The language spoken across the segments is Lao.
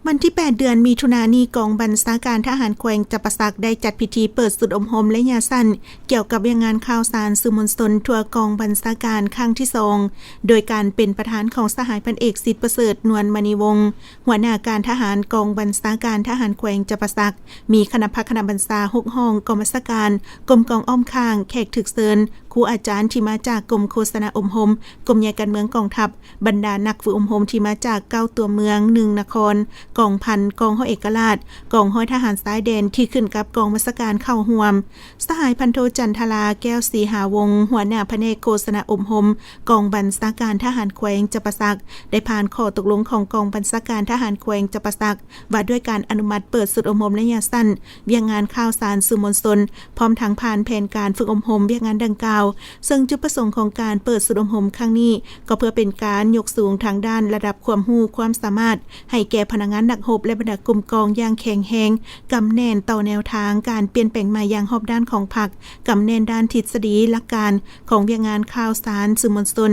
ວັນທີແປດ ເດືອນມິຖຸນານີ້, ກອງບັນຊາການທະຫານແຂວງຈຳປາສັກ ໄດ້ຈັດພິທີເປີດຊຸດອົບຮົມໄລຍະສັ້ນ ກ່ຽວກັບວຽກງານຂ່າວສານສື່ມວນຊົນທົ່ວກອງບັນຊາການຄັ້ງທີສອງ ໂດຍການເປັນປະທານຂອງສະຫາຍພັນເອກ ສິດປະເສີດ ນວນມະນີວົງ ຫົວໜ້າການທະຫານກອງບັນຊາການທະຫານແຂວງຈຳປາສັກ, ມີຄະນະພັກຄະນະບັນຊາ ຫົກຫ້ອງກອງບັນຊາການ, ກົມກອງອ້ອມຂ້າງ, ແຂກຖືກເຊີນ, ຄູອາຈານທີ່ມາຈາກກົມໂຄສະນາອົບຮົມ, ກົມໃຫຍ່ການເມືອງກອງທັບ, ບັນດານັກຝຶກອົບຮົມທີ່ມາຈາກເກົ້າຕົວເມືອງ, ໜຶ່ງນະຄອນ, ກອງພັນ, ກອງຮ້ອຍເອກະລາດ, ກອງຮ້ອຍທະຫານຊາຍແດນທີ່ຂຶ້ນກັບກອງບັນຊາການເຂົ້າຮ່ວມ. ສະຫາຍພັນໂທ ຈັນທະລາ ແກ້ວສີຫາວົງ ຫົວໜ້າພະແນກໂຄສະນາອົບຮົມກອງບັນຊາການທະຫານແຂວງຈຳປາສັກ ໄດ້ຜ່ານຂໍ້ຕົກລົງຂອງກອງບັນຊາການທະຫານແຂວງຈຳປາສັກ ວ່າດ້ວຍການອະນຸມັດເປີດຊຸດອົບຮົມໄລຍະສັ້ນ ວຽກງານຂ່າວສານສື່ມວນຊົນ ພ້ອມທັງຜ່ານແຜນການຝຶກອົບຮົມວຽກງານດັ່ງກ່າວ, ເຊິ່ງຈຸດປະສົງຂອງການເປີດຊຸດອົບຮົມຄັ້ງນີ້ ກໍເພື່ອເປັນການຍົກສູງທາງດ້ານລະດັບຄວາມຮູ້ຄວາມສາມາດ ໃຫ້ແກ່ພະນັກງານນັກຮົບ ແລະ ບັນດາກົມກອງຢ່າງແຂງແຮງ, ກຳແໜ້ນຕໍ່ແນວທາງການປ່ຽນແປງໃໝ່ຢ່າງຮອບດ້ານຂອງພັກ, ກຳແໜ້ນດ້ານທິດສະດີ, ຫຼັກການຂອງວຽກງານຂ່າວສານສື່ມວນຊົນ.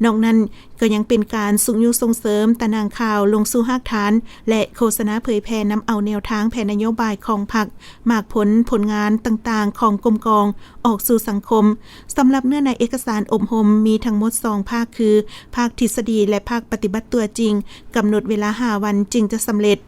ນອກນັ້ນ, ກໍຍັງເປັນການຊຸກຍູ້ສົ່ງເສີມຕາໜ່າງຂ່າວລົງສູ່ຮາກຖານ ແລະ ໂຄສະນາເຜີຍແຜ່ນຳເອົາແນວທາງແຜນນະໂຍບາຍຂອງພັກ, ໝາກຜົນ, ຜົນງານຕ່າງໆຂອງກົມກອງອອກສູ່ສັງຄົມ. ສຳລັບເນື້ອໃນເອກະສານອົບຮົມມີທັງໝົດສອງພາກ ຄື ພາກທິດສະດີ ແລະ ພາກປະຕິບັດຕົວຈິງ, ກຳນົດເວລາຫ້າວັນຈຶ່ງຈະສຳເລັດ.